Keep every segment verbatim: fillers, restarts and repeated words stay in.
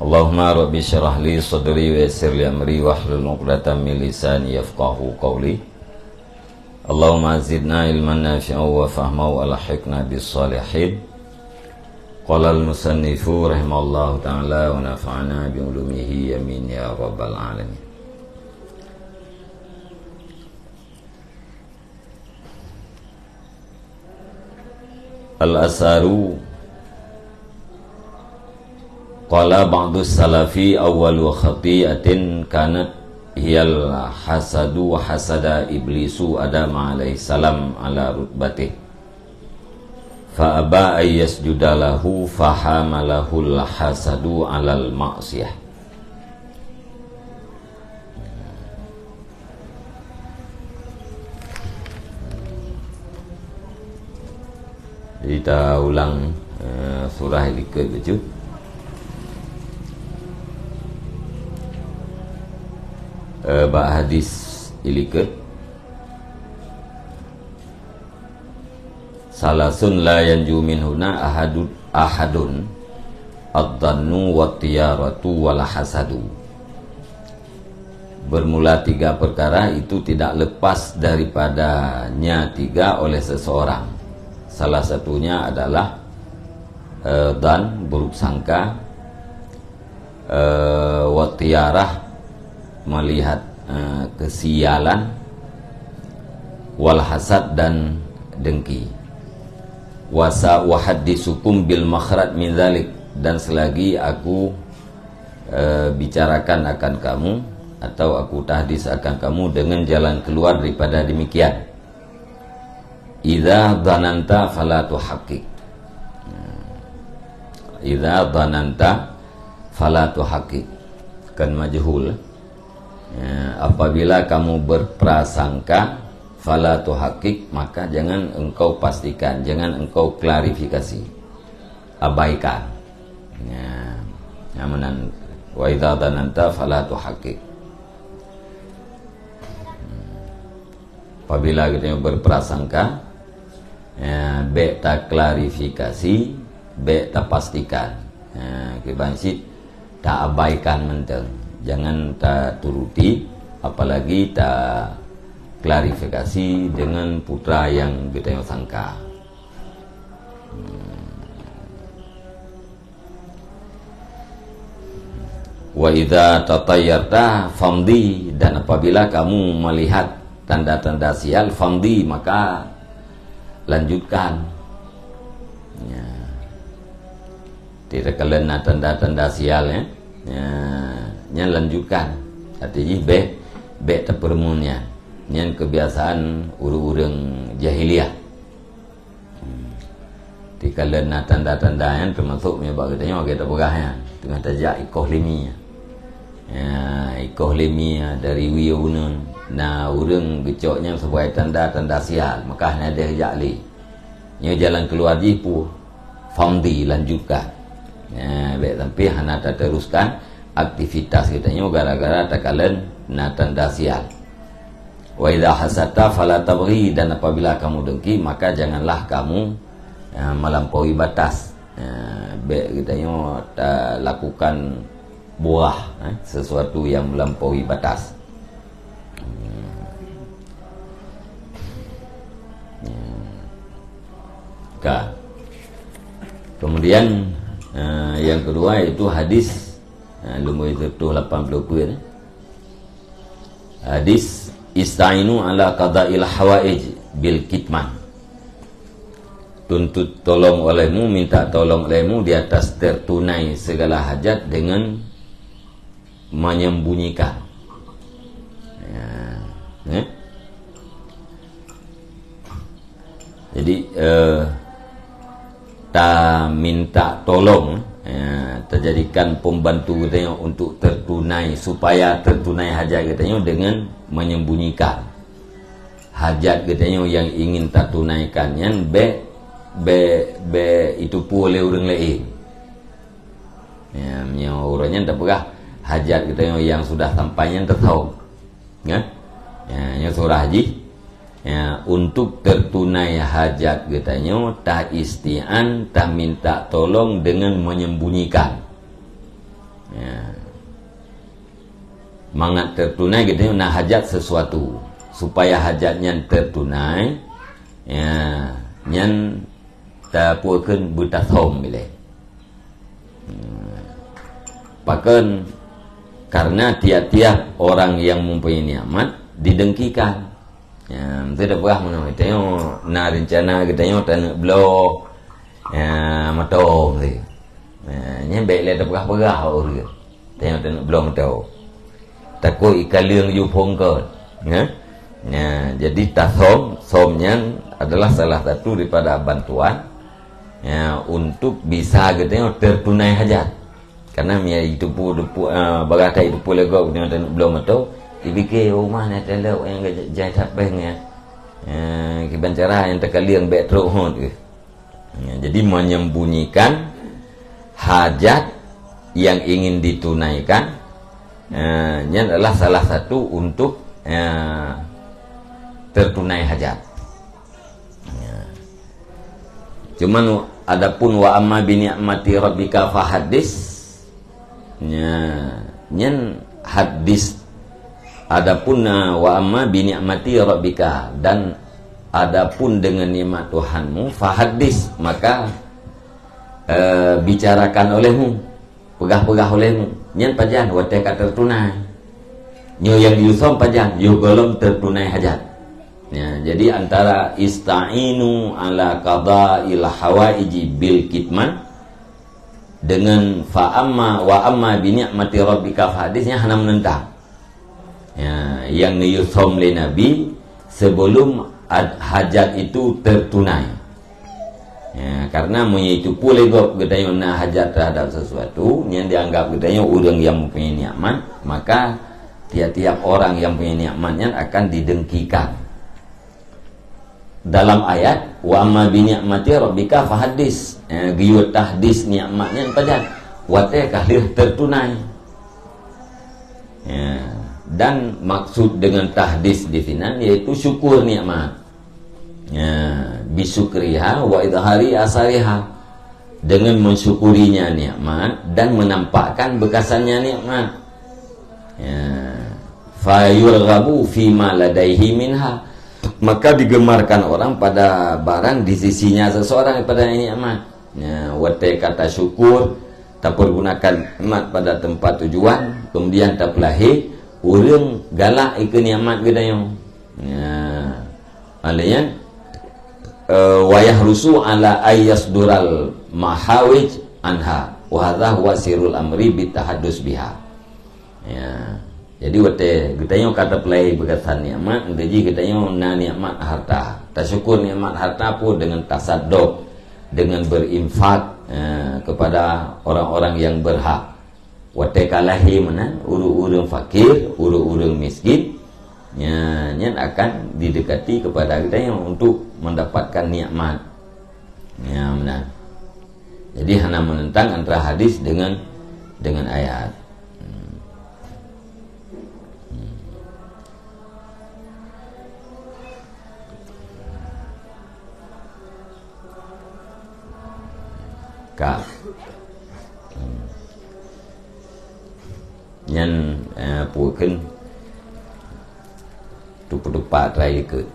Allahumma rabbi syrah li sadri wa yassir li amri wahlul 'uqdatam min lisani yafqahu qawli. Allahumma zidna ilman nafi'an wa fahman wa alhiqna bis salihin. Qala al-musannifu rahimahullahu ta'ala wa nafa'ana bi ulumihi, amin ya rabbal alamin. Al-asaru, qala ba'dus salafi, awwalu khati'atin kanat hiyal hasadu wa hasada iblisu adama alaihi salam ala rutbatih. Fa aba an yasjuda lahu, fa hamalahul hasadu alal ma'siyah. Jadi, ta ulang, eh, surah ilikot bacut. Eh, bak hadis ilikot. Salasun la yanju minhuna ahadun, ahadun, adh-dhannu wat-tiyaratu wal hasadu. Bermula tiga perkara itu tidak lepas daripadanya tiga oleh seseorang. Salah satunya adalah, eh, dhan, buruk sangka, eh, wat-tiyarah, melihat, eh, kesialan, wal hasad, dan dengki. Wa sa uhadditsukum bil makhraj min dzalik, dan selagi aku, eh, bicarakan akan kamu, atau aku tahdis akan kamu dengan jalan keluar daripada demikian. Idza dhananta fala tuhaqqiq. Idza dhananta fala tuhaqqiq. Kan majhul. Ya, apabila kamu berprasangka, fala tuhaqqiq, maka jangan engkau pastikan, jangan engkau klarifikasi. Abaikan. Ya. Nyang meunan, wa idza dhananta fala tuhaqqiq. Apabila geutanyoe berprasangka, ya, bèk taklarifikasi, bèk tapastikan. Ya, kiban cit taabaikan mantong. Jangan taturuti, apalagi taklarifikasi dengan putra nyang geutanyoe sangka. Wa idza tatayyarta famdi, dan apabila kamu melihat tanda-tanda sial, famdi, maka lanjutkan. Ya. Tidak kalian na tanda-tanda sial, ya. Ya, nyan lanjutkan. Artinya bèk, bèk tapeureumeun nyan. Nyan kebiasaan ureueng-ureueng jahiliyah. Hmm. Di kalian na tanda-tanda nyan, termasuk meunyoe bak geutanyoe lagèe tapeugah nyan, teungoh tajak ikoh limi. Ya, ikoh limi dari wie uneun. Na ureueng geucok nyan sebagai tanda-tanda sial, maka hana deh jak lé. Nyoe jalan keluar jih peue? Famdi, lanjutkan. Ya, bèk sampai hana tateruskan aktivitas geutanyoe gara-gara takalon na tanda sial. Wa idza hasadta fala tabghi, dan apabila kamu dengki, maka janganlah kamu, ya, melampaui batas. Ya, bèk geutanyoe talakukan buah, eh, sesuatu yang melampaui batas. Hmm. Ya. Ka. Kemudian, eh, yang kedua yaitu hadis, eh, nombor seratus lapan puluh dua, eh. Hadis, "Ista'inu ala qada'il hawaij bil kitman." Tuntut tolong olehmu, minta tolong olehmu di atas tertunai segala hajat dengan menyembunyikan. Ya. Eh? Jadi, eh, ta minta tolong, ya, ta jadikan pembantu geutanyoe untuk tertunai, supaya tertunai hajat geutanyoe dengan menyembunyikan. Hajat geutanyoe nyang ingin tatunaikan nyan bèk, bèk, bèk itupeue lé ureueng laén. Ya, meunyoe uroe nyan tapeugah hajat geutanyoe nyang sudah sampai nyan teuthom. Ya? Ya, nyoe surah jih. Ya, untuk tertunai hajat geutanyoe, ta isti'an, ta minta tolong dengan menyembunyikan. Ya, Mangat teutunai geutanyoe na hajat sesuatu. Supaya hajat nyan teutunai, ya, nyan tapeukheun beutasöm ilée. Hmm. Pakon? Karena tiap-tiap orang yang mempunyai nikmat didengkikan. Ya, meusti tapeugah meunoe, tanyoe na rencana geutanyoe taneuk bloe, ya, moto meusti. Ya, nyan bék lé tapeugah-peugah ureuëng. Tanyoe taneuk bloe moto. Takot ikaleueng ju phon kon. Ya? Ya, jadi tasöm, söm nyan adalah salah satu daripada bantuan, ya, untuk bisa geutanyoe teutunai hajat. Karena meunyo jiteupeue, teupeue, ah, bagaih that jiteupeue lé gob geutanyoe taneuk bloe moto, jipike, "Oh, mah na talok nyang jai that péng nyan." Ya, kiban cara nyang takaleueng bék trok hot geuh. Ya, jadi menyembunyikan hajat yang ingin ditunaikan, eh, nyan adalah salah satu untuk, eh, tertunai hajat. Ya. Cuman adapun wa amma bi ni'mati rabbika fahaddits, nya, nyan hadis. Adapun, eh, wa amma bi ni'mati rabbika, dan adapun dengan nikmat Tuhanmu, fahaddits, maka, eh, bicarakan olehmu, peugah-peugah olehmu. Nyan pajan watée ka tertunai. Nyoe nyang yusöm pajan, yoh gohlom tertunai hajat. Ya, jadi antara ista'inu ala qadail hawaiji bil kitman dengan fa amma wa amma bi ni'mati rabbika fahaddits nyan hana menentang. Ya, nyang neuyue söm lé Nabi sebelum ad-, hajat itu tertunai. Ya, karena meunyo jiteupeue lé gob geutanyoe na hajat terhadap sesuatu, nyan dianggap geutanyoe ureuëng nyang mempunyai nikmat, maka tiap-tiap orang nyang punya nikmat nyan akan didengkikan. Dalam ayat, "Wa amma bi ni'mati rabbika fahaddits." Eh, geuyue tahdits nikmat nyan pajan? Watée ka lheueh tertunai. Ya, dan maksud dengan tahdits di sinan yaitu syukur nikmat. Ya, bisyukriha wa idhari asariha. Dengan mensyukurinya nikmat dan menampakkan bekasannya nikmat. Ya. Fayurghabu fima ladaihi minha. Maka digemarkan orang pada barang di sisinya seseorang daripada nikmat. Ya, watée ka tasyukur, tapergunakan nikmat pada tempat tujuan, kemudian tapeulahé, ureuëng galak ikeue nikmat geutanyoe. Ya. Alaiyan, eh, wa yahrusu ala ayyasdural mahawij anha. Wa hadza huwa sirrul amri bitahaddus biha. Ya. Jadi watée geutanyoe ka tapeulahé beukasan nikmat, geutanyoe na nikmat harta. Tasyukur nikmat harta pun dengan tasadok, dengan berinfak, eh, kepada orang-orang yang berhak. Watée ka lahé meunan, ureuëng-ureuëng fakir, ureuëng-ureuëng miskin, nya, nyan akan didekati kepada geutanyoe untuk mendapatkan nikmat. Nya, meunan. Jadi hana menentang antara hadis dengan, dengan ayat. Hmm. Hmm. Ka. Hmm. Nyan, eh, peue kheun? Teupeuteupat rai likot.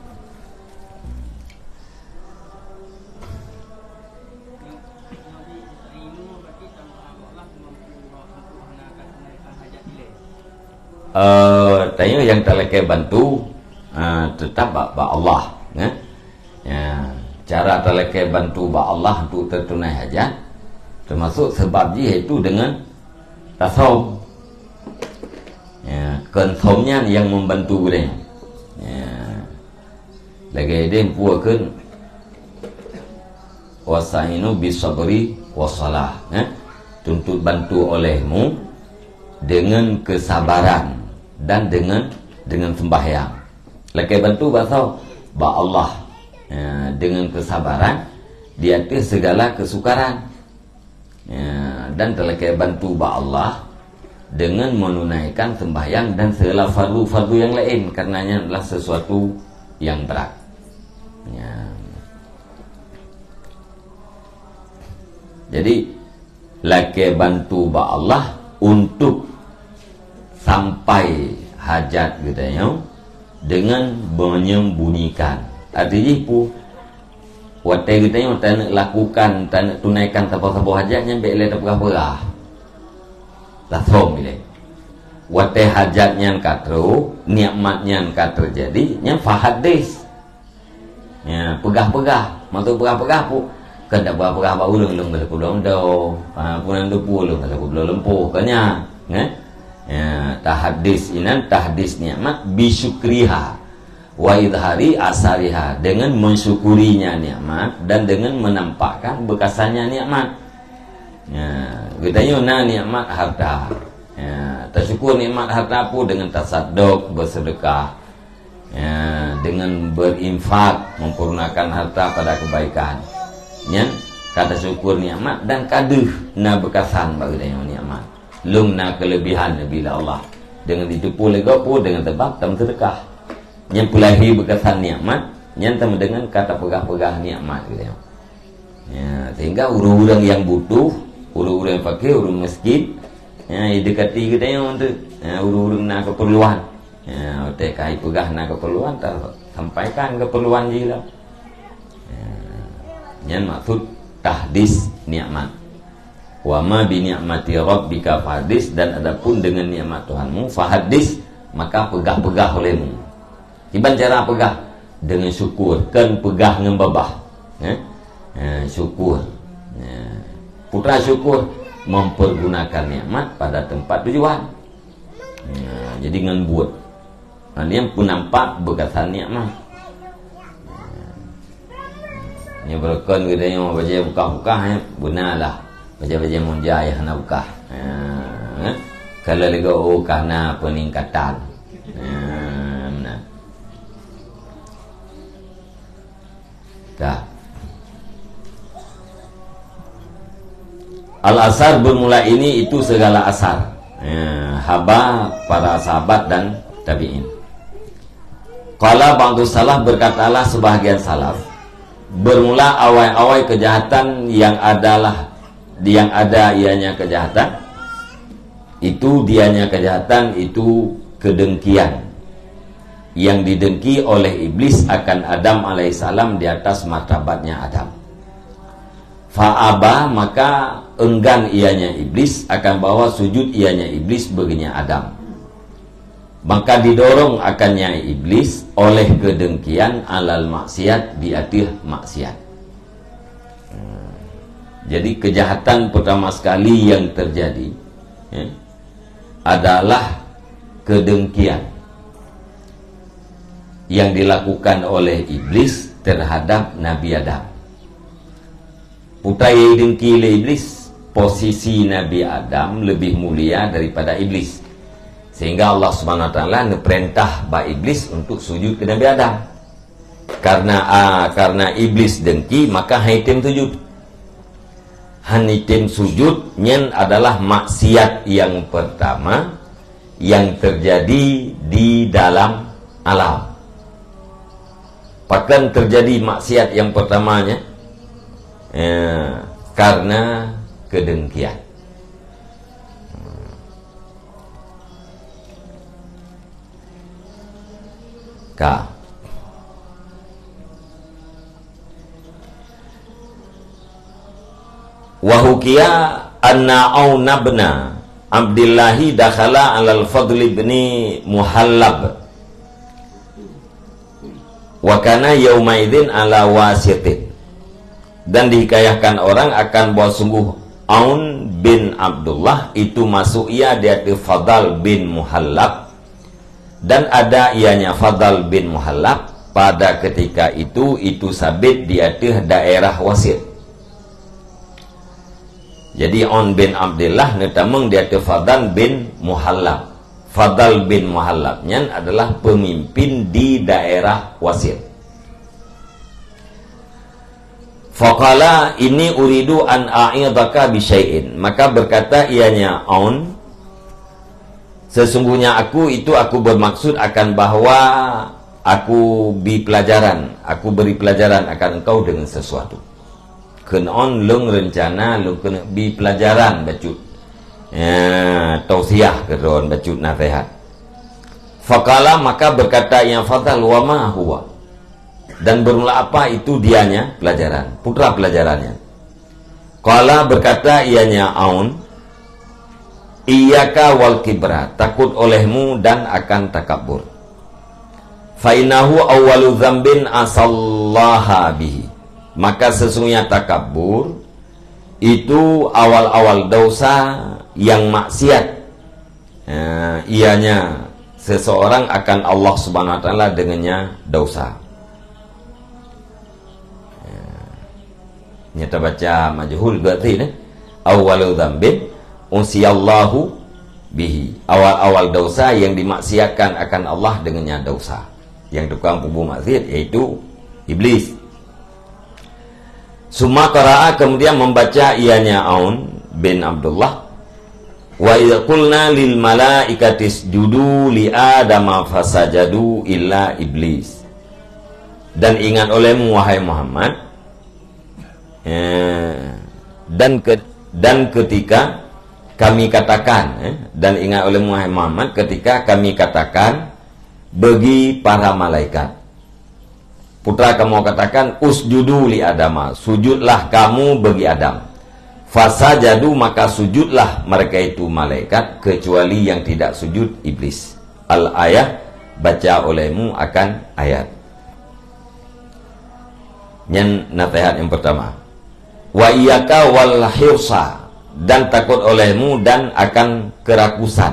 Eh, tanyoe nyang talakée bantu, eh, teutap bak, bak Allah, ya. Ya, cara talakée bantu bak Allah untuk teutunai hajat, teumasok seubab jih yaitu deungon tasöm. Ya, kon söm nyan nyang membantu geutanyoe. Ya. Lagée deh peue kheun, "Wasta'inu bis sabri was shalah," eh? Tuntut bantu olehmu dengan kesabaran dan dengan, dengan sembahyang. Lakée bantu bak soe? Bak Allah. Ya, dengan kesabaran di ateueh segala kesukaran. Ya, dan talakée bantu bak Allah dengan menunaikan sembahyang dan segala fardu-fardu yang lain, karena nyan adalah sesuatu yang berat. Ya. Jadi, lakée bantu bak Allah untuk sampai hajat geutanyoe dengan menyembunyikan. Arti jih pu, watée geutanyoe taneuk lakukan, taneuk tunaikan saboh-saboh hajat nyan bék lé tapeugah-peugah. Langsong ilée. Watée hajat nyan ka trok, nikmat nyan ka teujadi, nyan fahadis. Ya, peugah-peugah. Maksud peugah-peugah pu, kan tak peugah-peugah bak ureuëng lôn ka lheueh peubloe meudo. Ha, pun nyan dupu lôn ka lheueh peubloe lumpoh, kan nyan. Eh? Ya, tahadis inan, tahdis nikmat, bisyukriha wa idhari asariha, dengan mensyukurinya nikmat dan dengan menampakkan bekasannya nikmat. Ya, geutanyoe na nikmat harta. Ya, tasyukur nikmat harta pu dengan tasadok, bersedekah. Ya, dengan berinfak, mempergunakan harta pada kebaikan. Nyan, ka tasyukur nikmat dan ka deuh na beukasan bak geutanyoe nikmat. Lôn na kelebihan neubi lé Allah. Dengan jiteupeu lé gob pu, dengan teubat tameusedekah. Nyan peulahé beukasan nikmat, nyan tameudeungon ka tapeugah-peugah nikmat geutanyoe. Ya, sehingga ureuëng-ureuëng nyang butuh, ureuëng-ureuëng fakir, ureuëng miskin, ya, idekati geutanyoe tu. Ya, ureuëng-ureuëng na keperluan. Ya, watée ka ipeugah na keperluan, tasampaikan keperluan jih lah. Ya, nyan maksud tahdis nikmat. "Wa ma bi ni'mati rabbika fahaddits," dan adapun dengan nikmat Tuhanmu, fahaddits, maka peugah-peugah olehmu. Kiban cara peugah? Dengan syukur, kan peugah ngon babah. Eh? Eh, syukur. Eh. Peue treuk syukur, mempergunakan nikmat pada tempat tujuan. Eh, jadi ngon buet. Ha, nyan peunampak beukasan nikmat. Nyoe beureukan geutanyoe bajée bukah-bukah, eh, beuna lah. Bajée-bajée munja nyang hana bukah. Ha, eh. Kalau lego, oh, ka na peningkatan. Ha, meunan. Ka. Al-asar bermula ini itu segala asar. Ya, haba para sahabat dan tabi'in. Qala ba'du salaf, berkatalah sebahagian salaf, bermula awai-awai kejahatan yang adalah, yang ada ianya kejahatan, itu dianya kejahatan, itu kedengkian yang didengki oleh iblis akan Adam alaihissalam di atas martabatnya Adam. Fa'aba, maka enggan ianya iblis akan bahwa sujud ianya iblis bagi nya Adam. Maka didorong akannya iblis oleh kedengkian alal maksiat, di ateueh maksiat. Hmm. Jadi kejahatan pertama sekali yang terjadi, ya, adalah kedengkian yang dilakukan oleh iblis terhadap Nabi Adam. Peue treuk nyang dengki lé iblis, posisi Nabi Adam lebih mulia daripada iblis. Sehingga Allah Subhanahu Wa Taala neupeurintah bak iblis untuk sujud keu Nabi Adam. Karena, a, karena iblis dengki, maka han item sujud. Han item sujud, nyan adalah maksiat yang pertama yang terjadi di dalam alam. Pakon terjadi maksiat yang pertamanya? Ya, karena kedengkian. Ka. Wa hukiya anna Aun bin Abdillahi dakhala alal Fadl bin Muhallab. Wa kana yaumaidzin ala wasitin. Dan dihikayahkan orang akan bahwa sungguh Aun bin Abdullah itu masuk ia di ateueh Fadal bin Muhallab, dan ada ianya Fadal bin Muhallab pada ketika itu, itu sabit di ateueh daerah Wasit. Jadi, Aun bin Abdullah neutamong di ateueh Fadal bin Muhallab. Fadal bin Muhallab nyan adalah pemimpin di daerah Wasit. Faqala, "Inni uridu an a'idhaka bi syai'in." Maka berkata ianya Aun, "Sesungguhnya aku itu, aku bermaksud akan bahwa aku bi pelajaran, aku beri pelajaran akan engkau dengan sesuatu." Kheun Aun, "Lôn reuncana lôn keuneuk bi pelajaran bacut. Ya, tausiah keu droen bacut, nasehat." Faqala, maka berkata ianya Fadhal, "Wa ma huwa?" Dan bermula apa itu dianya pelajaran, putra pelajarannya. Qala, berkata ianya Aun, "Iyyaka wal kibra, takut olehmu dan akan takabur. Fa innahu awwalu dzambin asallaha bihi." Maka sesungguhnya takabur itu awal-awal dosa yang maksiat. Eh, ianya seseorang akan Allah Subhanahu wa Taala dengannya dosa. Eh, nyata baca majhul berarti, eh? Awwalu dzambin usiyallahu bihi. Awal-awal dosa yang dimaksiatkan akan Allah dengannya dosa. Yang tukang peubuet maksiat yaitu iblis. Summa qara'a, kemudian membaca ianya Aun bin Abdullah, "Wa idz qulna lil malaikati isjudu li Adama fasajadu illa iblis." Dan ingat olehmu, wahai Muhammad, eh, dan ke-, dan ketika kami katakan, eh, dan ingat olehmu, wahai Muhammad, ketika kami katakan bagi para malaikat, putra kamoe katakan, "Usjudu li Adama, sujudlah kamu bagi Adam." Fasajadu, maka sujudlah mereka itu malaikat, kecuali yang tidak sujud, iblis. Al-ayah, baca olehmu akan ayat. Nyan nasihat yang pertama. "Wa iyyaka wal hirsa, dan takut olehmu dan akan kerakusan.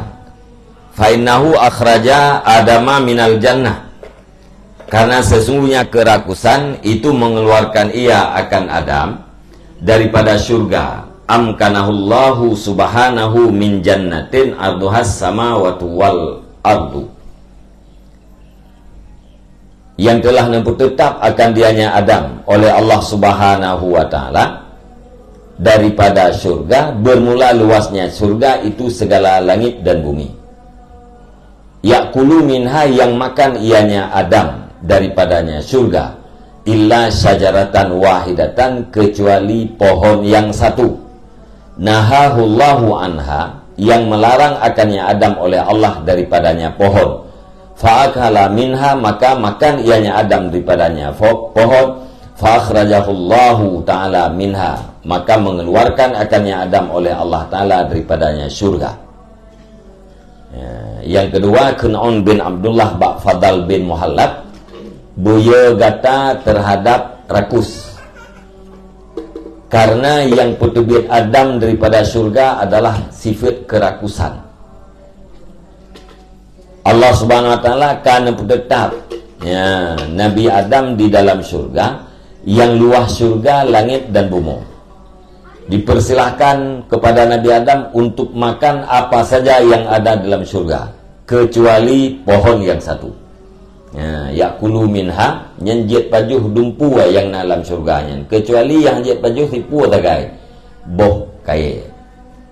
Fa innahu akhraja Adama minal jannah." Karena sesungguhnya kerakusan itu mengeluarkan ia akan Adam daripada syurga. "Amkanahullahu subhanahu min jannatin arduhas samawati wal ardu." Yang telah neupeutetap akan dianya Adam oleh Allah Subhanahu wa Taala daripada syurga, bermula luasnya syurga itu segala langit dan bumi. Ya'kulu minha, yang makan ianya Adam daripadanya syurga, illa syajaratan wahidatan, kecuali pohon yang satu. Nahahullahu anha, yang melarang akannya Adam oleh Allah daripadanya pohon. Fa'akala minha, maka makan ianya Adam daripadanya fo-, pohon. Fa'akhrajahullahu ta'ala minha, maka mengeluarkan akannya Adam oleh Allah Ta'ala daripadanya syurga. Ya, yang kedua, kheun Aun bin Abdullah bak Fadal bin Muhallab, "Buyeu gata terhadap rakus. Karena yang peuteubiet Adam daripada syurga adalah sifat kerakusan." Allah Subhanahu wa Taala ka neupeutetap, ya, Nabi Adam di dalam syurga, yang luah syurga, langit dan bumoe. Dipersilahkan kepada Nabi Adam untuk makan apa saja yang ada dalam syurga, kecuali pohon yang satu. Ya, ya'kulu minha, nyan jeuet pajoh dumpu yang na lam syurga nyan, kecuali yang jeuet pajoh sipu sagai, boh kayèe.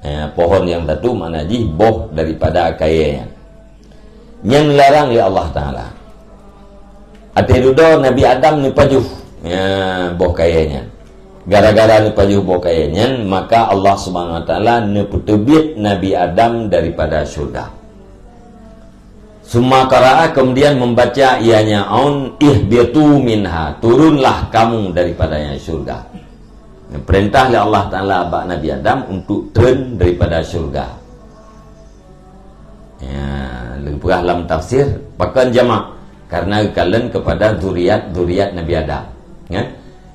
Ya, pohon yang satu makna jih boh daripada kayèe nyan. Nyan larang lé Allah Taala. Até dudoe Nabi Adam neupajoh, ya, boh kayèe nyan. Gara-gara neupajoh boh kayèe nyan, maka Allah Subhanahu wa Taala neupeuteubiet Nabi Adam daripada syurga. Summa qara'a, kemudian membaca ianya Aun, "Ihbitu minha, turunlah kamu daripadanya syurga." Perintah lé Allah Taala bak Nabi Adam untuk treun daripada syurga. Ya, leupeugah lam tafsir, pakon jamak? Karena geukalon kepada zuriat-zuriat Nabi Adam. Ya?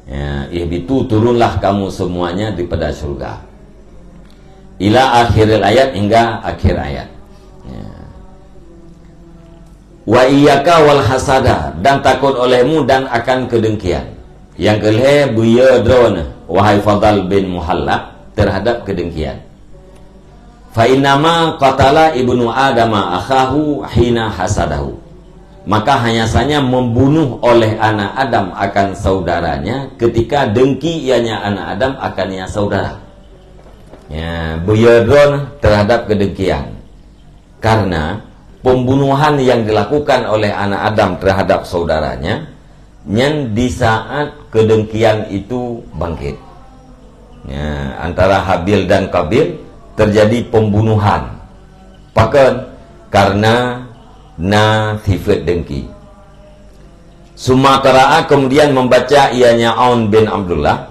Ya, "Ihbitu, turunlah kamu semuanya daripada syurga." Ila akhiril ayat, hingga akhir ayat. Ya. "Wa iyyaka wal hasada, dan takut olehmu dan akan kedengkian." Yang keulhèe, buyeu droeneuh, wahai Fadal bin Muhallab, terhadap kedengkian. "Fa innama qatala ibnu Adama akhahu hina hasadahu." Maka hanya saja membunuh oleh anak Adam akan saudaranya ketika dengki ianya anak Adam akan nya saudara. Ya, buyeu droeneuh terhadap kedengkian. Karena pembunuhan yang dilakukan oleh anak Adam terhadap saudaranya, nyan di saat kedengkian itu bangkit. Ya, antara Habil dan Qabil terjadi pembunuhan. Pakon? Karena na sifeut dengki. Summa qara'a, kemudian membaca ianya Aun bin Abdullah,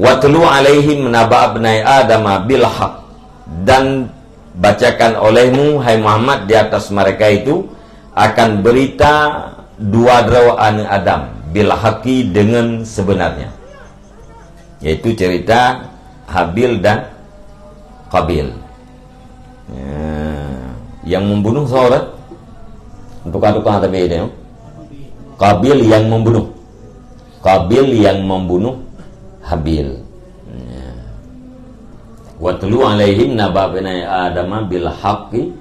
"Watlu alaihim naba abnai Adama bil haq," dan bacakan olehmu, hai Muhammad, di atas mereka itu akan berita dua droe aneuëk Adam, bil haqqi, dengan sebenarnya. Yaitu cerita Habil dan Qabil. Ya, yang membunuh siapa? Tukar-tukar tapi dia. Qabil yang membunuh. Qabil yang membunuh Habil. Ya. "Watlu alaihim naba bani Adama bil haqqi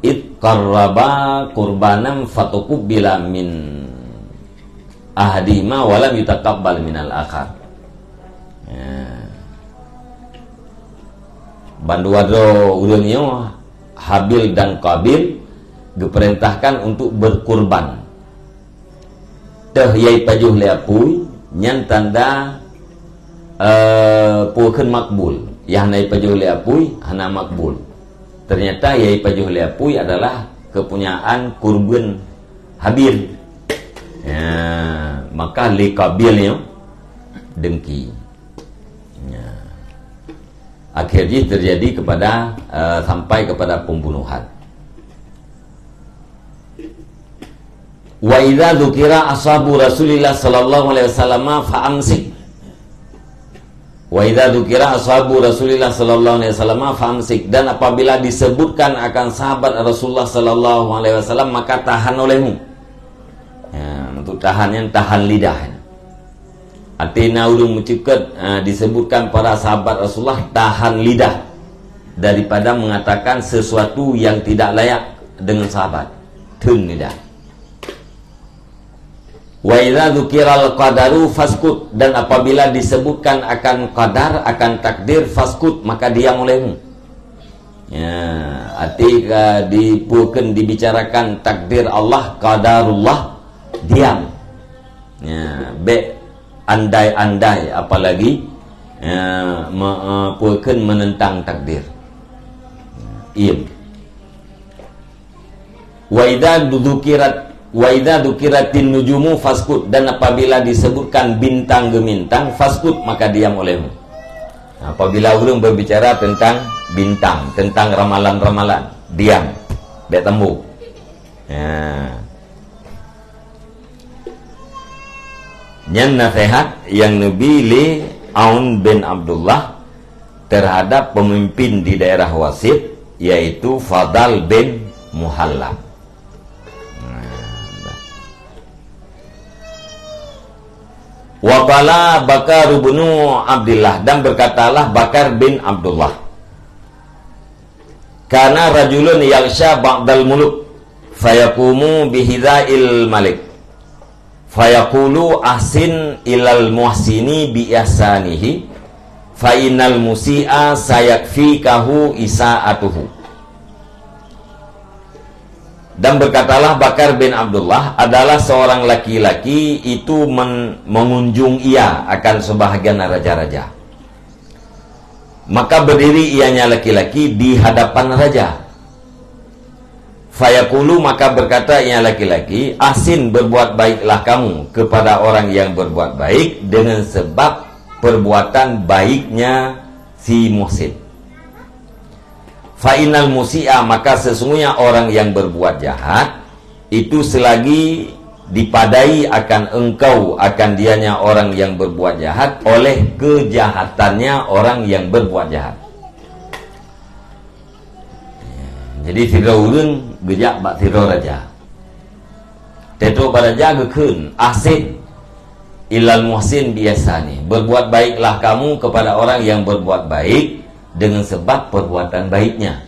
id qarraba qurbanan fatuqbila min ahadihima walam yutaqabbal minal akhar." Ya. Bandua droe ureuëng nyoe, Habil dan Qabil, geupeurintahkan untuk berkurban. Teuh yai pajoh lé apui, nyan tanda, eh, peue kheun makbul. Nyang hana yai pajoh lé apui, hana makbul. Ternyata yai pajoh lé apui adalah kepunyaan kurban Habil. Ya, maka lé Qabil nyoe dengki. Ya. Akhir jih terjadi kepada, eh, sampai kepada pembunuhan. "Wa idza dzukira ashabu Rasulillah sallallahu alaihi wasallam fa amsik." "Wa idza dzukira ashabu Rasulillah sallallahu alaihi wasallam fa amsik." Dan apabila disebutkan akan sahabat Rasulullah sallallahu alaihi wasallam, maka tahan olehmu. Ya, untuk tahan nyan tahan lidah. Artinya ureuëng meuceuket, eh, disebutkan para sahabat Rasulullah tahan lidah daripada mengatakan sesuatu yang tidak layak dengan sahabat. Theun lidah. "Wa idza dzukiral qadaru faskut," dan apabila disebutkan akan qadar, akan takdir, faskut, maka diam olehmu. Ya, arti ka dipukeun, dibicarakan takdir Allah, qadarullah, diam. Ya, bék andai-andai, apalagi, ya, me-, eh, pukeun menentang takdir. Iem. "Wa idza dzukirat, wa idza dzukiratin nujumu faskut," dan apabila disebutkan bintang gemintang, faskut, maka diam olehmu. Apabila ureuëng berbicara tentang bintang, tentang ramalan-ramalan, diam. Bék tambu. Ya. Nyan nasihat yang neubi lé Aun bin Abdullah terhadap pemimpin di daerah Wasit, yaitu Fadal bin Muhallab. Wa qala Bakar bin Abdullah, dan berkatalah Bakar bin Abdullah, "Kana rajulun yaghsha ba'dal muluk, fayaqumu bihizail malik, fayaqulu ahsin ilal muhsini bi ihsanihi, fa innal musi'a sayakfikahu isa'atuhu." Dan berkatalah Bakar bin Abdullah, adalah seorang laki-laki itu men-, mengunjung ia akan sebahagian raja-raja. Maka berdiri ianya laki-laki di hadapan raja. Fayaqulu, maka berkata ia laki-laki, "Ahsin, berbuat baiklah kamu kepada orang yang berbuat baik dengan sebab perbuatan baiknya si muhsin. Fa innal musi'a, maka sesungguhnya orang yang berbuat jahat, itu selagi dipadai akan engkau, akan dianya orang yang berbuat jahat, oleh kejahatannya orang yang berbuat jahat." Jadi sidroe ureuëng geujak bak sidroe raja. Teutrok bak raja geukheun, "Ahsin ilal muhsin bi ihsani." Berbuat baiklah kamu kepada orang yang berbuat baik dengan sebab perbuatan baiknya.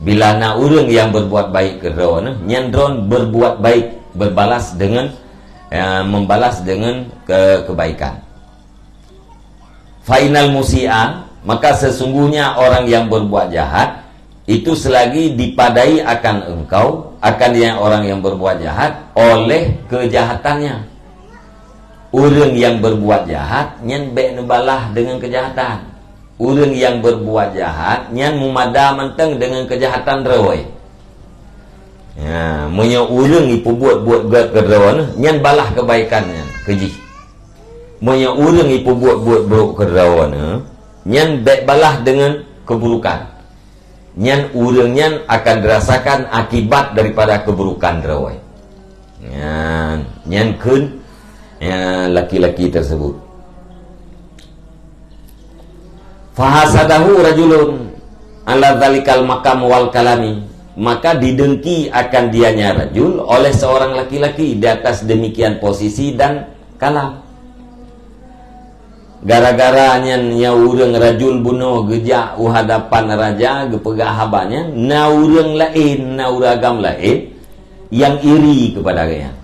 Bila na ureuëng yang berbuat baik keu droeneuh, nyan droen berbuat baik, berbalas dengan, eh, membalas dengan ke-, kebaikan. Fa innal musi'a, maka sesungguhnya orang yang berbuat jahat, itu selagi dipadai akan engkau, akan yang orang yang berbuat jahat, oleh kejahatannya. Ureuëng yang berbuat jahat, nyan bék neubalah dengan kejahatan. Ureuëng yang berbuat jahat, nyan mumada mantong dengan kejahatan droe. Ya, meunyoe ureuëng ipeubuet buet gét keu droeneuh, nyan balah keubaikan nyan keu jih. Meunyoe ureuëng ipeubuet buet brok keu droeneuh, nyan bék balah deungon keuburukan. Nyan ureuëng nyan akan dirasakan akibat daripada keuburukan droe. Nyan, nyan kheun, ya, laki-laki tersebut. Fahasadahu rajulun ala dzalikal maqam wal kalami, maka didengki akan dianya rajul oleh seorang laki-laki di atas demikian posisi dan kalam. Gara-gara nyan nyang ureuëng rajul bunoe geujak u hadapan raja geupeugah haba nyan, na ureuëng laén, na ureuëng agam laén nyang iri keupada gobnyan.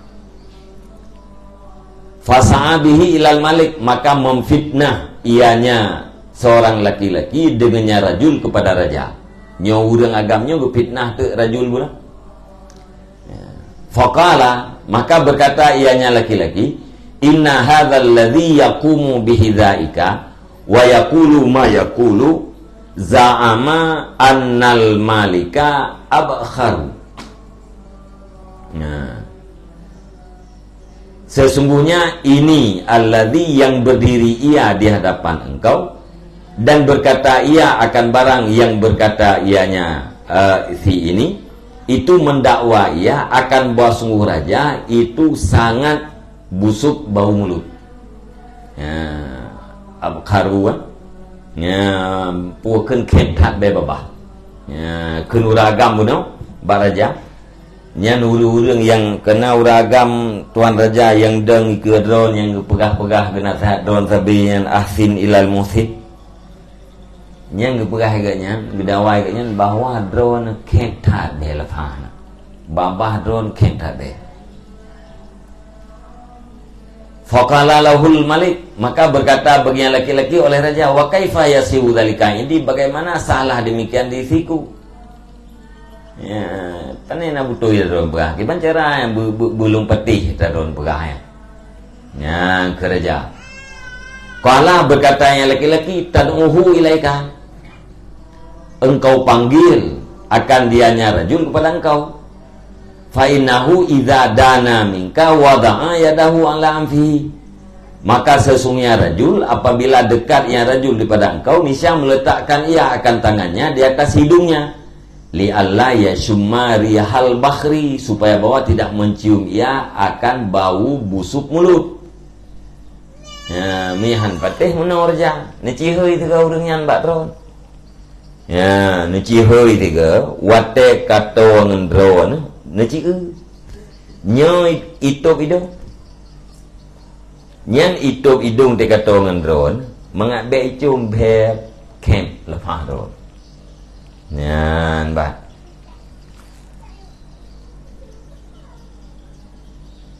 Fasa'a bihi ilal malik, maka memfitnah ianya seorang laki-laki dengan nya rajul kepada raja. Nyoe ureuëng agam nyoe geufitnah teuk rajul bunoe. Ya. Faqala, maka berkata ianya laki-laki, "Inna hadzal ladzi yaqumu bihidzaika wa yaqulu ma yaqulu za'ama annal malika abkharu." Nah. Sesungguhnya ini alladzi yang berdiri ia di hadapan engkau dan berkata ia akan barang yang berkata ianya, eh, si ini, itu mendakwa ia akan bahwa sungguh raja itu sangat busuk bau mulut. Ya, abkharu, kan? Ya, pue kheun khem that bée babah. Ya, kheun ureuëng agam bunoe bak raja. Nyan ureuëng-ureuëng nyang keunan ureuëng agam tuan raja nyang dong ikeue droe nyang geupeugah-peugah geunasehat droe sabe nyan ahsin ilal muhsin. Nyang geupeugah lagée nyan, geudakwa lagée nyan bahwa droe khem that bée leupah na. Babah droe khem that bée. Faqala lahul malik, maka berkata bagi yang laki-laki oleh raja, "Wa kaifa yasihu dzalika indi, bagaimana salah demikian di siku?" Ya, pane na beutôi droe peugah. Kiban cara nyang be-, be-, beulông peutih ta droe peugah, ya. Nyang keu raja. Qala, berkata yang laki-laki, "Tad'uhu ilaika." Engkau panggil akan dianya rajul kepada engkau. Fa innahu idza dana minka wada'a yadahu ala anfihi. Maka sesungguhnya rajul, apabila dekat yang rajul daripada engkau, niscaya meletakkan ia akan tangannya di atas hidungnya. Li alla yashumma rihal bakhri, supaya bahwa tidak mencium ia akan bau busuk mulut. Ya, mihan patéh meunoe raja, neucihôi teuga ureuëng nyan bak droe. Ya, neucihôi teuga, watée kato ngon droe, neucihôi. Nyoe itôb idong. Nyan itôb idong teuka to ngon droe, mangat bék icôm bhée khem leupah droe. Nyan bah.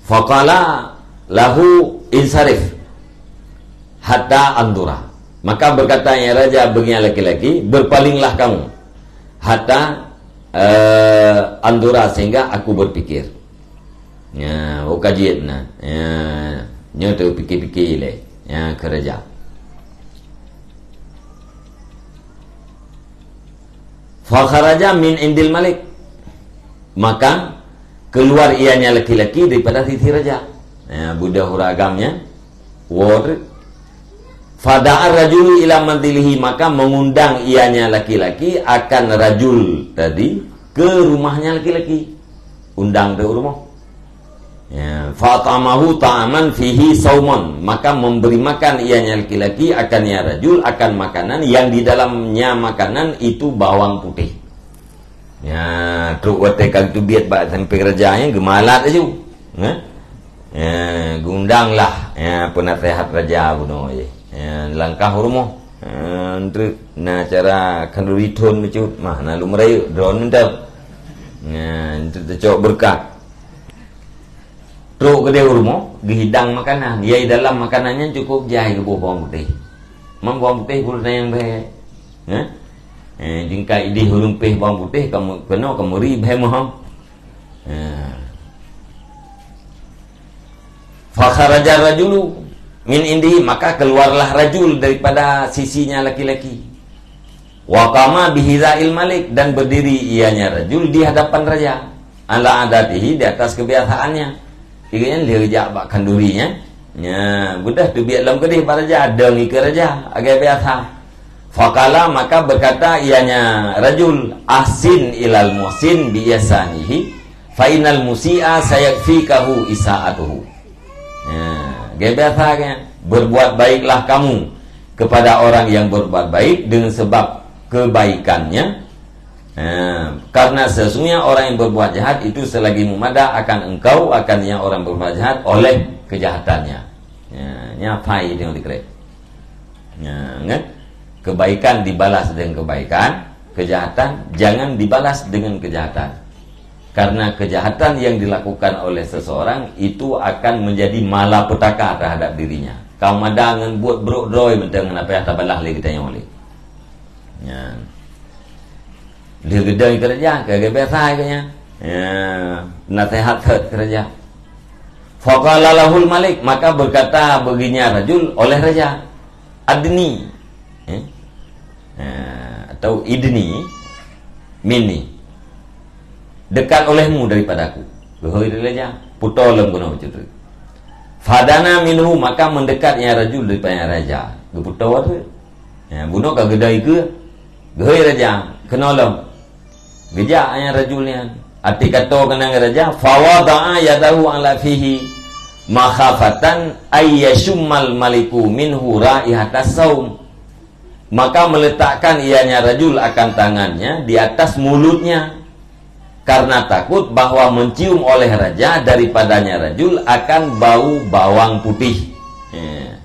Faqala lahu insarif hatta andura. Maka berkata yang raja bagi yang laki-laki, "Berpalinglah kamu hatta, eh, andura, sehingga aku berpikir." Ya, uka jeuet na. Ya, nyoe tu pikir-pikir ilée. Ya, keu raja. Fakharaja min indil malik. Maka keluar ianya laki-laki daripada sisi raja. Ya, budak ureuëng agam nyan. Word. Fada'ar rajulu ila manzilihi, maka mengundang ianya laki-laki akan rajul tadi ke rumahnya laki-laki. Undang ke rumah. Ya, fatamahu ta'aman fihi saumun, maka memberi makan ianya laki-laki akan ya rajul akan makanan yang di dalamnya makanan itu bawang putih. Ya, trok watée ka geuteubiet bak sampéng raja nyan geumalat laju. Ya. Ya, geundanglah, ya, peunasihat raja bunoe. Ya, langkah u rumoh. Ya, treuk na cara khanduri thon bacut, mah na lôn meurayeuk droe mantong. Ya, treuk teucok beureukat. Trok keudeh u rumoh, geuhidang makanan. Ya, dalam makanan nyan cukup jai geuboh bawang putéh. Memang bawang putéh pun nyang bhée. Ha? Eh, jingkai ideh ureuëng péh bawang putéh, kamu keunoe kamu ri bhée meuhom. Ha. Fakharaja rajulu min indihi, maka keluarlah rajul daripada sisinya laki-laki. Wa qama bihizail malik, dan berdiri ianya rajul di hadapan raja. ala adatihi, di atas kebiasaannya. Ianya lheueh jak bak khanduri nyan. Nya, beudôh teubiet lom keudeh bak raja, dong ikeue raja, lagèe biasa. Faqala, maka berkata ianya rajul, "Ahsin ilal muhsin bi ihsanihi, fa innal musi'a sayakfikahu isa'atuhu." Nya, lagèe biasa kan, berbuat baiklah kamu kepada orang yang berbuat baik dengan sebab kebaikannya. Ha, karena sesungguhnya orang yang berbuat jahat itu selagi memada akan engkau akan yang orang berbuat jahat oleh kejahatannya. Ya, nya pai tengok dikret. Ya, kan? Kebaikan dibalas dengan kebaikan, kejahatan jangan dibalas dengan kejahatan. Karena kejahatan yang dilakukan oleh seseorang itu akan menjadi malapetaka terhadap dirinya. Kamoe mada ngon buet brok droe mantong ngon apa nyang tabalah lé geutanyoe lé. Nyan. Lheueh geudong keureuja, ka geubiasa keu nyan. Ya, naseuhat that keureuja. Faqala lahul malik, maka berkata baginya rajul oleh raja, "Adni." Eh? Ya, atau "Idni minni." "Dekat olehmu daripada aku." Geuhôi lé raja, putôh lom keunoe bacut. Fadana minhu, maka mendekat nya rajul daripada raja. Geuputôh tu. Ya, bunoe ka geudai keue. Geuhôi raja, keunoe lom. Geujak nya rajul nyan. Até kato keunan raja, fawada'a yadahu ala fihi makhafatan ayyashummal maliku minhu raihatas saum. Maka meletakkan ianya rajul akan tangannya di atas mulutnya, karena takut bahwa mencium oleh raja daripadanya rajul akan bau bawang putih. Ya.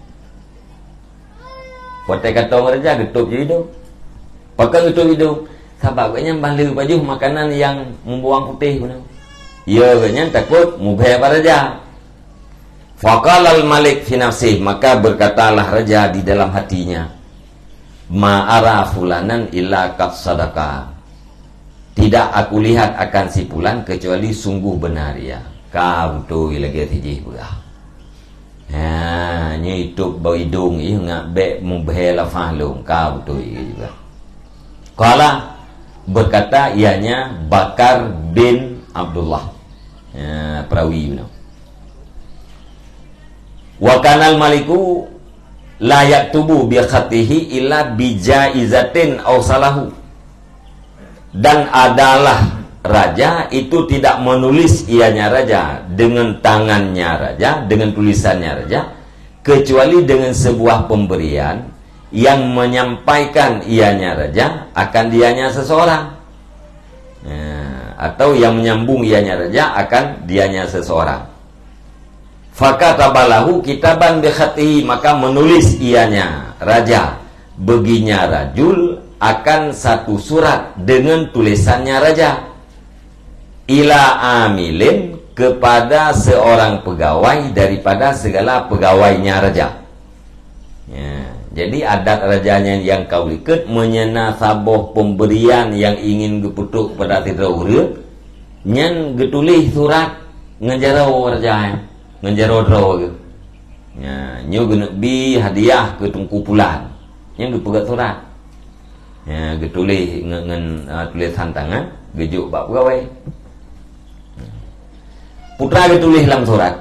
Watèe katong raja geutôp ju idông. Pakon geutôp idông? Sabab gobnyan ban lheueh pajoh makanan nyang meubawang putéh bunoe. Ya, gobnyan takot mubhé bak raja. Faqalal malik fi nafsih, maka berkatalah raja di dalam hatinya, "Ma ara fulanan illa qad sadaqa." Tidak aku lihat akan si pulan kecuali sungguh benar ia. Ka beutôi lagèe sijih peugah. Ha, nyoe itôp bak idông ih ngat bèk mubhé lafah lôn. Ka beutôi juga. Qala, berkata ianya Bakar bin Abdullah. Ha, perawi bunoe. Wa kanal maliku la yaktubu bi khatihi illa bi jaizatin ausalahu. Dan adalah raja itu tidak menulis ianya raja dengan tangannya raja, dengan tulisannya raja, kecuali dengan sebuah pemberian yang menyampaikan ianya raja akan dianya seseorang. Ya, atau yang menyambung ianya raja akan dianya seseorang. Fakatabalahu kitaban bi khatihi, maka menulis ianya raja baginya rajul akan satu surat dengan tulisannya raja. Ila amilin, kepada seorang pegawai daripada segala pegawainya raja. Ya, jadi adat raja nyan nyang ka likot meunyoe na saboh pemberian nyang ingin geupeutrok kepada sidroe ureuëng, nyan geutuléh surat ngon jaroe raja nyan, ngon jaroe droe geuh. Ya, nyoe geuneuk bi hadiah keu Teungku Pulan. Nyan geupeugah surat. Ya, geutuléh ngon, ngon, ah, tulésan tangan, geujok bak pegawai. Putra geutuléh lam surat,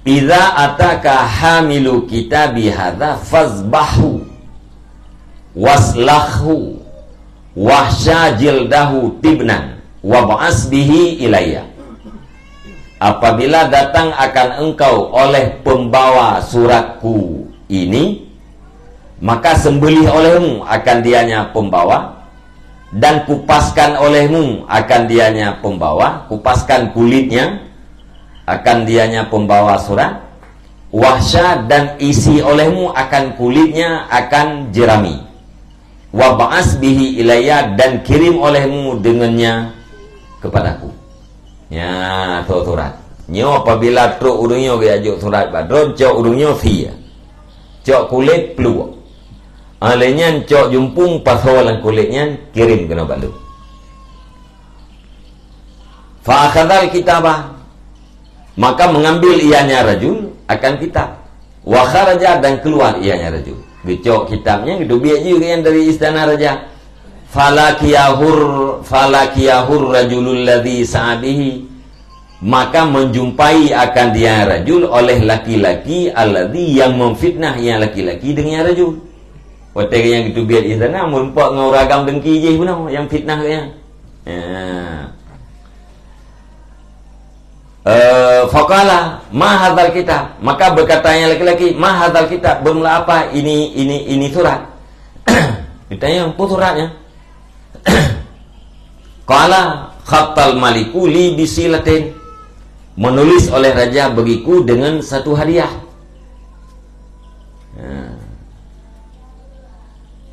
"Idza ataka hamilu kitabi hadza fazbahhu, waslakhu, wahsya jildahu tibnan, wab'as bihi ilayya." Apabila datang akan engkau oleh pembawa suratku ini, maka sembelih olehmu akan dianya pembawa, dan kupaskan olehmu akan dianya pembawa, kupaskan kulitnya akan dianya pembawa surat, wahsya, dan isi olehmu akan kulitnya akan jerami. Wab'as bihi ilayya, dan kirim olehmu dengannya kepadaku. Nya, tho surat. Nyoe apabila trok ureuëng nyoe geujok surat bak droe, cok ureuëng nyoe sie. Cok kulét pluek. Ah, lé nyan cok jumpung pasoe lam kulét nyan, kirém keunoe bak lôn. Fa akhadzal kitaba, maka mengambil ianya rajul akan kitab. Wa kharaja, dan keluar ianya rajul. Geucok kitab nyan, geuteubiet jih gobnyan dari istana raja. Falakiyahur, falakiyahur rajulul ladzi sa'abihi. Maka menjumpai akan dia rajul oleh laki-laki alladzi yang memfitnah yang laki-laki dengan rajul. Watée nyang geuteubiet di sana, meureumpok ngon uragam dengki jih bunoe yang fitnah geuh nyan. Ya. Eh, faqala, "Ma hadzal kitab?" Maka berkata yang laki-laki, "Ma hadzal kitab?" Bermula apa ini, ini, ini surat? Ditanya, "Apa suratnya?" Qala, "Khattal maliku li bisilatin." Menulis oleh raja bagiku dengan satu hadiah. Ha.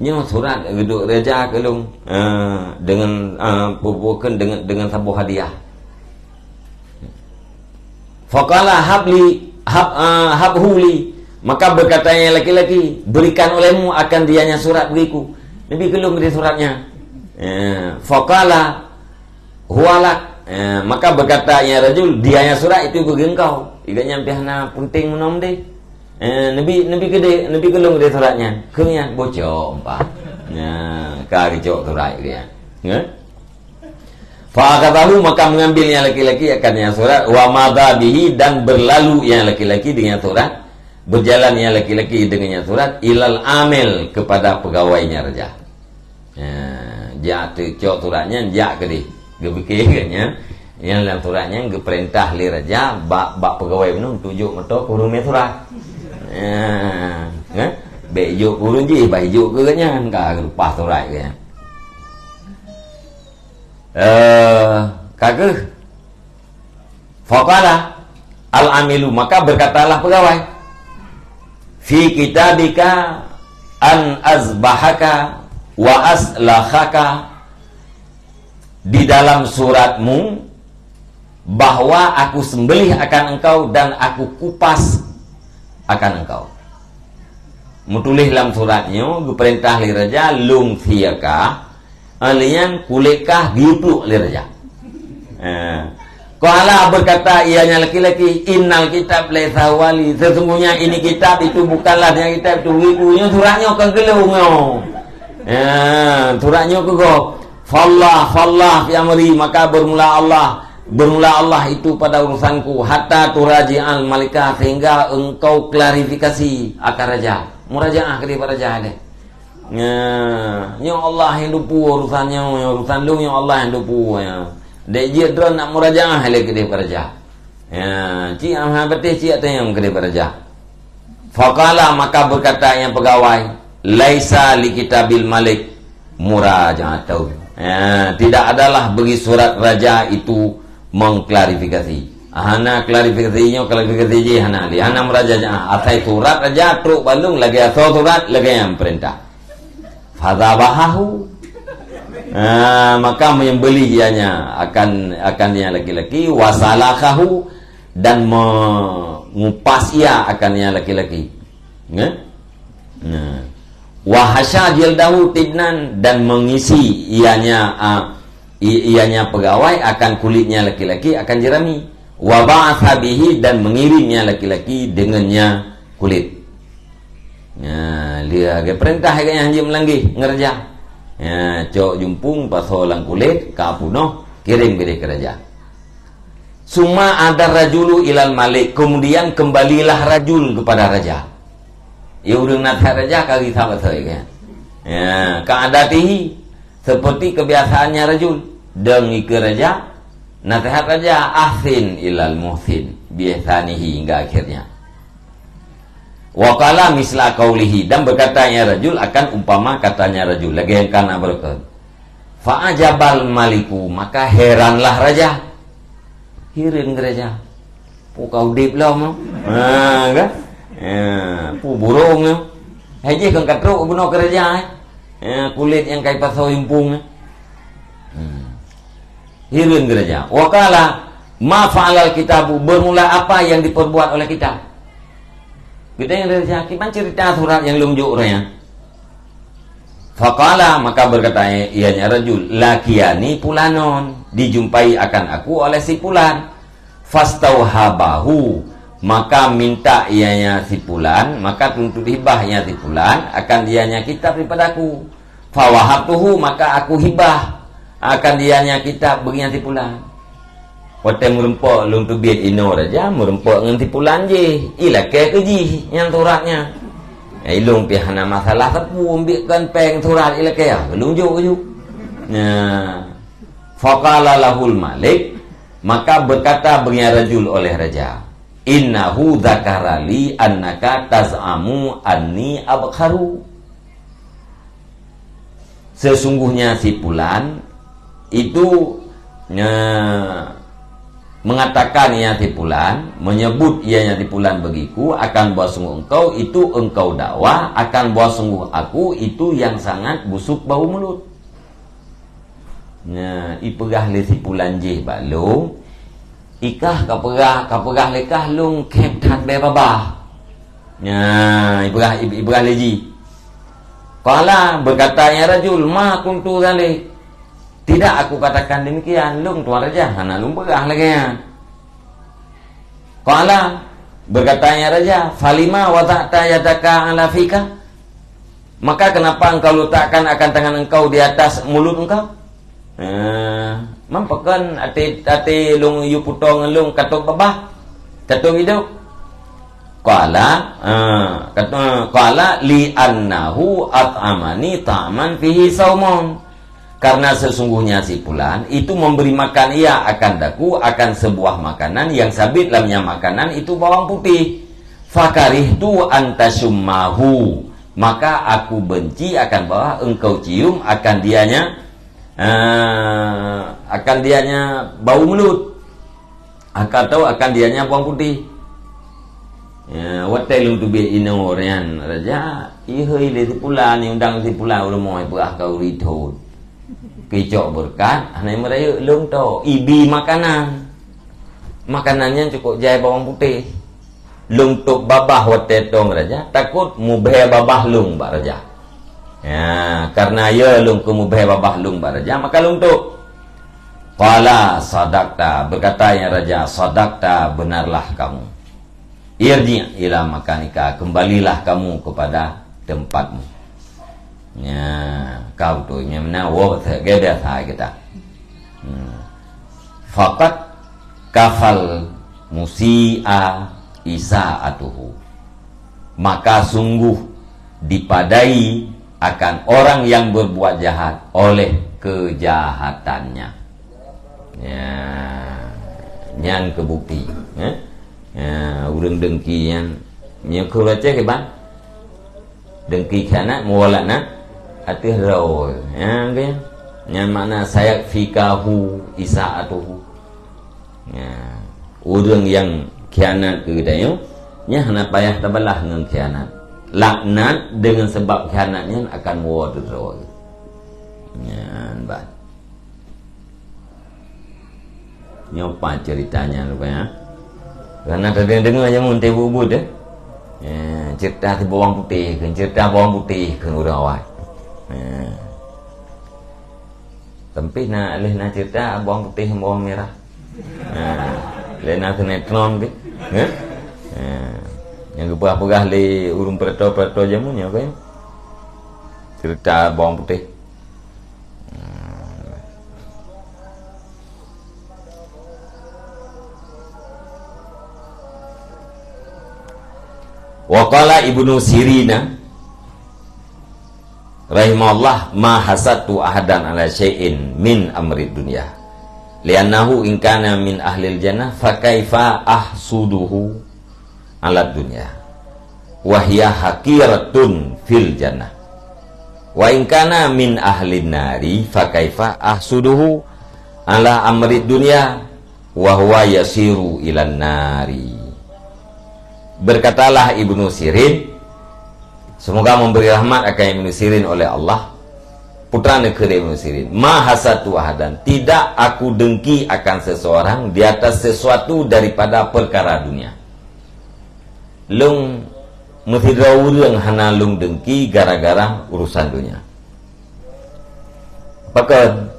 Nyoe surat geuduek raja keu lôn, ha, dengan, ha, bukan dengan, dengan saboh hadiah. Faqala, "Habli, hab, ha, habhu li." Maka berkata yang laki-laki, "Berikan olehmu akan dianya surat bagiku." Nabi keu lôn di suratnya. Ya, faqala, "Huwa lak." Eh, maka berkata yang rajul, "Dianya surat itu bagi engkau." Iga nyan pih hana penting meunan deh. Eh, Nabi, Nabi keudeh, Nabi keu lôn keudeh surat nyan. Keu nyan bocok empat. Nah, ka geucok surat dia. Ya? Fa akhadahu, maka mengambil yang laki-laki akan yang surat, wa madha bihi, dan berlalu yang laki-laki dengan surat, berjalan yang laki-laki dengan yang surat, ilal amil, kepada pegawainya raja. Ya, jak teucok surat nyan, jak keudeh. Geupike geuh nyan, nyang lam surat nyan geupeurintah lé raja bak, bak peugawai bunoe untuk jok meuto keu ureuëng mé surat. Ya, eh? Bék jok keu ureuëng jih, bah jok keu geuh nyan, ka geuleupah surat geuh nyan. Eh, ka geuh. Faqala al-amilu, maka berkatalah pegawai, "Fi kitabika an azbahaka wa aslahaka," di dalam suratmu bahwa aku sembelih akan engkau dan aku kupas akan engkau. Meutuléh lam surat nyoe, geupeurintah lé raja, "Lung fiaka," alian kulét kah geupluek lé raja. Eh. Qala, berkata ianya laki-laki, "Innal kitab laisa huwa li." Sesungguhnya ini kitab itu bukanlah yang kitab itu. Ibu nyoe surat nyoe kon keu lôn nyoe. Eh, surat nyoe keu gob. Fallah, fallah fi amri, maka bermula Allah, bermula Allah itu pada urusanku, hatta turaji'al malika, sehingga engkau klarifikasi akan raja. Murajaah keudeh bak raja deh. Nya, nyoe Allah nyang dupu urusan nyoe, urusan lôn nyoe Allah nyang dupu, ya. Dek jeuet droe nak murajaah lé keudeh bak raja. Ya, cit hana beuteh cit ateueh nyang keudeh bak raja. Faqala, maka berkata yang pegawai, "Laisa li kitabil malik murajaatun." Ya, tidak adalah bagi surat raja itu mengklarifikasi. Hana klarifikasi nyoe, klarifikasi jih hana lé. Hana murajaah. Asai surat raja trok bak lôn lagée asoe surat lagée nyang peurintah. Fadzabahahu. Ah, maka menyembelih ianya akan, akan yang laki-laki, wasalakahu, dan mengupas ia akan yang laki-laki. Ya? Nah. Wa hasya jildahu tibnan, dan mengisi ianya, ah, i-, ianya pegawai akan kulitnya laki-laki akan jerami. Wa ba'atha bihi, dan mengirimnya laki-laki dengannya kulit. Nya, lé lagée peurintah geuh nyan jeuet meulanggeh ngeuraja. Nya, cok jumpung, pasoe lam kulét, ka punoh, kirém keudeh keu raja. Summa adar rajulu ilal malik, kemudian kembalilah rajul kepada raja. Ya, ureuëng nasihat raja ka gisa basoe kan. Ya, ka adatihi, seperti kebiasaannya rajul. Dan ikeu raja, nasihat raja, "Ahsin ilal muhsin, bi ihsanihi," hingga akhirnya. Wa qala misla qaulihi, dan berkata yang rajul akan umpama katanya rajul, lagée nyang kana beureukat. Fa ajabal maliku, maka heranlah raja. Hireuen keu raja. Pu ka udeb lom, ha, kan? Ya, pu burong, ya. Hai jih kan ka trok bunoe keu raja, eh. Ya, kulét nyang kai pasoe jumpung, eh. Hmm. Hireuen keu raja. Wa qala, "Ma fa'alal kitabu?" Bermula apa yang diperbuat oleh kitab? Geutanyong lé raja, "Kiban cerita surat nyang lôn jok ureuëng nyan?" Faqala, maka berkata ianya rajul, "Laqiyani fulanon, dijumpai akan aku oleh si fulan. Fastauhabahu, maka minta ianya si fulan, maka tuntut hibah ianya si fulan akan ianya kitab daripada aku. Fa wahabtuhu, maka aku hibah akan dia nyan kitab bagi nyan si pulan. Watée meurumpok lôn teubiet inoe raja, meurumpok ngon si pulan jih, ilakée keu jih nyan surat nyan. Eh, ilôn pih hana masalah sapeue, ambiek kan péng surat ilakée, ah, lôn jok ju. Nah, faqala lahul malik, maka berkata bagi nyan rajul oleh raja, "Innahu dzakara li annaka taz'amu anni abkharu." Sesungguhnya si pulan itu, eh, mengatakan ia si pulan, menyebut ianya si pulan bagiku, akan bahwa sungguh engkau itu engkau dakwa, akan bahwa sungguh aku itu yang sangat busuk bau mulut. Nya, ipeugah lé si pulan jih bak lôn, "Ikah kapeugah, kapeugah lé kah lôn khém that bée babah." Nya, ipeugah, ipeugah lé jih. Qala, berkata ia rajul, "Ma kuntu dzalik." "Tidak aku katakan demikian, lôn tuan raja hana lôn peugah lagée nyan." Qala, berkata ia raja, "Falima wada'ta yadaka ala fika?" Maka kenapa engkau letakkan akan tangan engkau di atas mulut engkau? Eh, man pakon até, até lôn yue putong lôn katôb babah, katôb idôk? Qala, eh, kata, qala, "Li annahu at'amani ta'man fihi saumun." Karena sesungguhnya si pulan itu memberi makan ia akan daku akan sebuah makanan yang sabit lamnya makanan itu bawang putih. Fakarihtu antasummahu. Maka aku benci akan bahwa engkau cium akan dianya, eh, akan dianya bau mulut. Akan tahu akan dianya bawang putih. Ya, watée lôn teubiet inoe nyan raja, ihôi lé si pulan, iundang si pulan u rumoh, ipeugah keu ureuëng thon. Kicok beureukat, hana meurayeuk lôn to, ibi makanan. Makanan nyan cukôp jai bawang putih. Lôn tôb babah watée tong raja, takot mubhée babah lôn bak raja. Ya, karena ya lôn keu mubhée babah lôn bak raja, maka lôn tôb. Qala sadaqta, berkata yang raja, "Sadaqta, benarlah kamu. Irji' ila makanika, kembalilah kamu kepada tempatmu." Nya, kau tu nyang mana wo ge biasa kita. Hmm. Faqad kafal musi'a isa'atuhu. Maka sungguh dipadai akan orang yang berbuat jahat oleh kejahatannya. Ya, nyan keu bukti, eh? Ya, ureuëng dengki nyan, nyan keu baca ke bang? Dengki khianat, muwala'nat ateueh droe. Ya, kan? Nyan makna sayakfikahu isa'atuhu. Ya. Ureuëng nyang khianat keu geutanyoe, nyan hana payah tabalah ngon khianat. Laknat deungon sabab khianat nyan akan woe droe. Nyan ban. Nyoe pat ceurita nyan rupanya. Karena tadeungoe-deungoe jameun teuh buet-buet, eh. Eh, ceurita si bawang putéh kheun, ceurita bawang putéh kheun ureuëng awai. Eh. Tapi na lheueh na ceurita bawang putéh ngon bawang mirah. Eh. Lheueh na sinetron keu. Eh. Eh. Nyang geupeugah-peugah lé ureuëng preto-preto jameun nyoe kan. Ceurita bawang putéh. Wa qala Ibnu Sirina rahimahullah, "Ma hasadtu ahadan ala syai'in min amri dunya. Li'annahu in kana min ahlil jannah, fa kaifa ahsuduhu?" Alad dunya, wa hiya haqiratun fil jannah. Wa in kana min ahlin nari, fa kaifa ahsuduhu ala amri dunya, wa huwa yasiru ilan nari. Berkatalah Ibnu Sirin, semoga memberi rahmat akan Ibnu Sirin oleh Allah, putra neukheun Ibnu Sirin, "Ma hasadtu ahadan, tidak aku dengki akan seseorang di atas sesuatu daripada perkara dunia." Lôn meusidroe ureuëng hana lôn dengki gara-gara urusan donya. Pakon?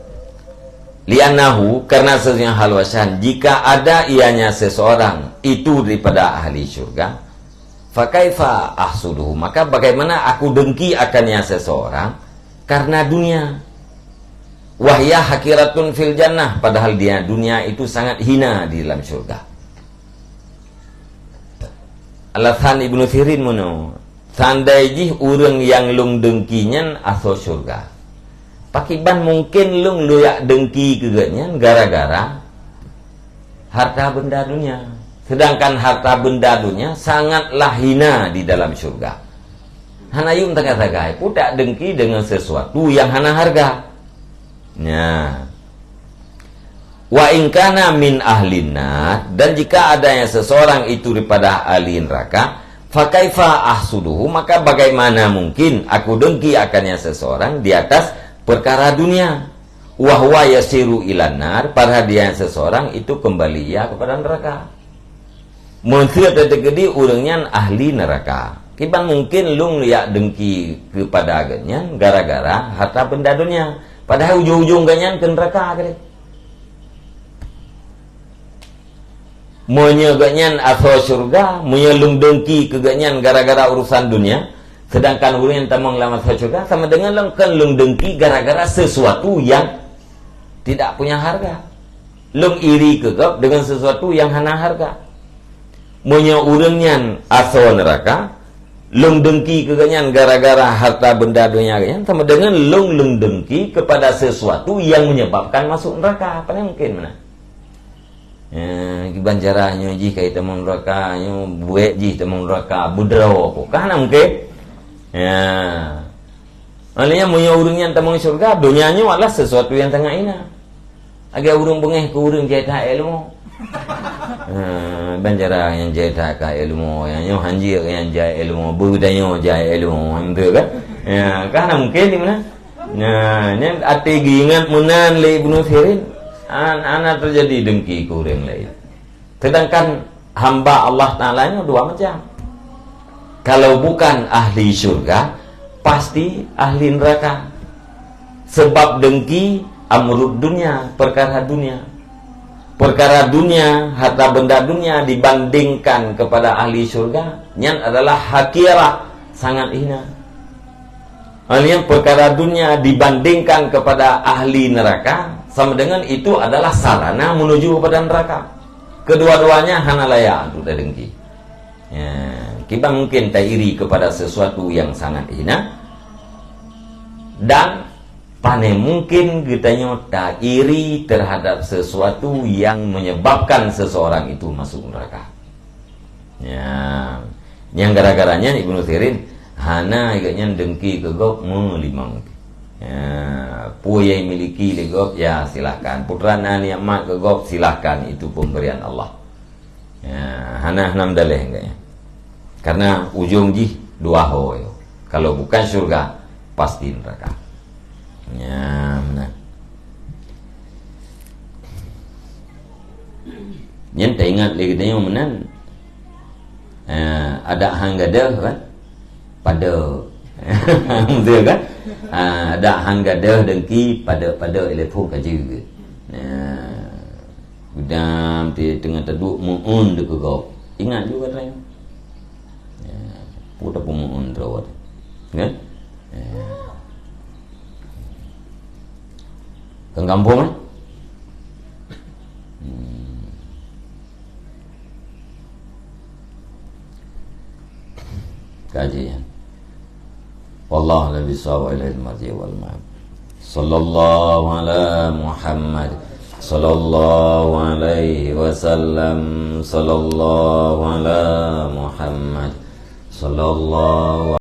Li'annahu, karena sesungguhnya hal wahsyan, jika ada ianya seseorang itu daripada ahli syurga, fa kaifa ahsuduhu, maka bagaimana aku dengki akannya seseorang karena dunia. Wahya hakiratun fil jannah, padahal dia, dunia itu sangat hina di dalam syurga. Alasan Ibnu Sirin meunoe, seandai jih ureuëng nyang lôn dengki nyan asoe syurga, pakiban mungken lôn lôn jak dengki keu geuhnyan gara-gara harta benda dunia. Sedangkan harta benda dunia sangatlah hina di dalam syurga. Hana yum sagai-sagai, putak dengki dengan sesuatu yang hana harga. Nya. Wa in kana min ahlin nar, dan jika adanya seseorang itu daripada ahli neraka, fa kaifa ahsuduhu, maka bagaimana mungkin aku dengki akannya seseorang di atas perkara dunia? Wa huwa yasiru ilan nar, padahal dia seseorang itu kembali ia kepada neraka. Meuseuet teukeudi ureuëng nyan ahli neraka. Kiban mungken lôn jak dengki keupada geuhnyan gara-gara harta benda dunia. Padahai ujong-ujong geuhnyan keu neraka keudeh. Meunyoe geuhnyan asoe syurga, meunyoe lôn dengki keu geuhnyan gara-gara urusan dunia, sedangkan ureuëng nyang tamong lam asoe syurga sama deungon lôn kon lôn dengki gara-gara sesuatu yang tidak punya harga. Lôn iri keu gob deungon sesuatu yang hana harga. Meunyoe ureuëng nyan asoe neuraka, lôn dengki keu geuhnyan gara-gara harta benda donya geuhnyan, sama deungon lôn, lôn dengki keupada sesuatu yang menyebabkan masuk neuraka. Pane mungken meunan? Eh, kiban cara nyoe jih ka tamong neuraka, nyoe buet jih tamong neuraka, beudroe ko. Ka hana mungken? Ya. Maknanya, meunyoe ureuëng nyan tamong syurga, donya nyoe adalah sesuatu yang sangat hina. Lagée ureuëng beungéh keu ureuëng jai that ilmu. Ha, ban cara nyang jai that ka ilmu, nyang nyoe hanjeuet nyang jai ilmu, beutanyoe jai ilmu, beutôi kan? Ya, ka hana mungken di meunan. Nah, nyan até geuingat meunan lé Ibnu Sirin, an-, hana teujadi dengki keu ureuëng laén. Sedangkan hamba Allah Taala nyoe dua macam. Kalau bukan ahli syurga, pasti ahli neraka. Sebab dengki amrud dunia, perkara dunia. Perkara dunia, harta benda dunia dibandingkan kepada ahli syurga, nyan adalah hakirah, sangat hina. Hal yang perkara dunia dibandingkan kepada ahli neraka, sama dengan itu adalah sarana menuju kepada neraka. Kedua-duanya hana layak untuk didengki. Ya, kita mungkin tairi kepada sesuatu yang sangat hina, dan pane mungkin geutanyoe tairi terhadap sesuatu yang menyebabkan seseorang itu masuk neraka. Ya. Nyang gara-gara nyan Ibnu Sirin hana geuhnyan dengki keu gob meulimong. Ya, peue nyang miliki lé gob, ya, silahkan. Putra na nikmat keu gob, silahkan, itu pemberian Allah. Ya, hana, hana meudaléh geuhnyan. Karena ujong jih dua ho nyoe. Kalau bukan syurga, pasti neraka. Nyan meunan. Nyan taingat lé geutanyoe meunan. Ah, adak han gadôh kan? Pada. Beutôi kan? Ah, adak han gadôh dengki pada-pada ilée phon ka jeuet. Nah, gudam ti teungoh taduek meu'eun dikeue gob. Ingat juga tanyoe. Ya, peue tapeumeun droe teuh. Kan? Ya. Kan gampông, eh? Hmm. Kaji, ya. Wallahu a'lam bishawab, wa ilaihi al-marji' wal ma'ab. Sallallahu ala Muhammad. Sallallahu alaihi wasallam. Sallallahu ala Muhammad. Sallallahu